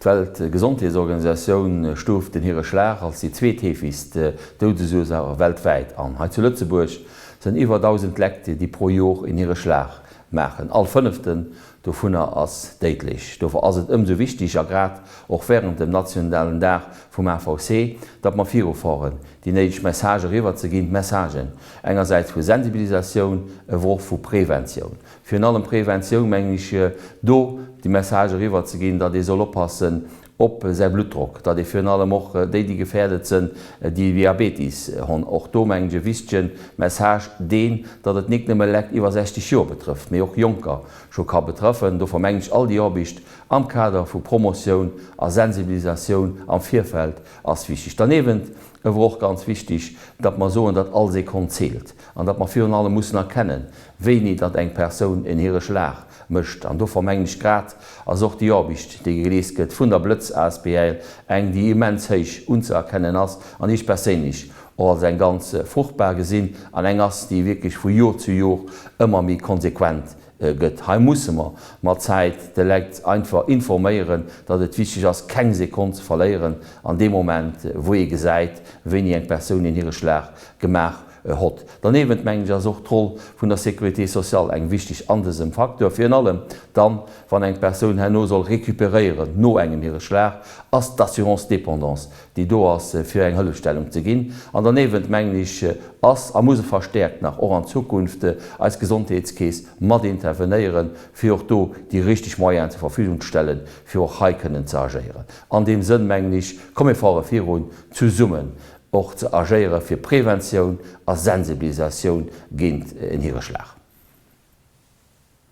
D'Weltgesondheetsorganisatioun stuuft den Hireschlag als déi zweetheefegst Doudesursaach weltwäit an. Hei zu Lëtzebuerg sënn iwwer 1.000 Lekt, déi pro Jor een Hireschlag maachen. All fënneften dovunner ass déidlech. Dofir ass et ëmsou wichtig, a grad och wärend dem nationalen Dag vum AVC, datt mer viruforen, déi néideg Message eriwwer ze ginn, Messagen engersäits vu Sensibilisatioun, ewer och vu Preventioun. Virun allem Preventioun mengen ech do déi Message eriwwer ze ginn, datt ee soll oppassen op säi Bluttdrock, datt ee virun allem och déi, déi gefährdet sënn, déi Diabetis honn, och do mengen ech e wichtegen Message deen, datt et nik nëmme Lekt iwwer 60 Joer betrëfft, mee och Jonker scho ka betrëffen. Dofir mengen ech all déi Aarbicht am Kader vu Promotioun a Sensibilisatioun am Virfeld ass wichteg. Derniewent ewer och ganz wichtig, datt mer soen, datt all Sekonn zielt an datt mer virun allem mussen erkennen, wéini datt eng Persoun en hire Schlag mécht. An dofir mengen ech grad ass och déi Aarbicht, déi geleest gëtt vun der Blëtz asbl, eng déi immens héich unzeerkennen ass an déi ech perséinlech och als eng ganz fruchtbar gesinn an eng ass, déi wierklech vu Jor zu Jor ëmmer méi konsequent gëtt. Hei musse mer mat Zäit de Lekt einfach informéieren, datt et wichteg ass, keng Sekonn ze verléieren an deem Moment, wou ee gesäit, wéini eng Persoun een hire Schlag gemaach hott. Derniewent, mengen ech, ass och d'Roll vun der Sécurité sociale eng wichteg an dësem Facteur. Virun allem dann, wann eng Persoun herno soll récupéréieren no engem hire Schlag, ass d'Assurance dépendance, déi do ass, fir eng Hëllefstellung ze ginn. An derniewent, mengen ech, ass a muss e verstäerkt nach och an Zukunft eis Gesondheetskeess mat intervenéieren, fir och do déi richteg Moyenen zur Verfügung ze stellen, fir och hei kënnen ze agéieren. An deem Sënn, mengen ech, komm mir fare virun zesummen och ze agéiere fir Preventioun a Sensibilisatioun géint en Hireschlag.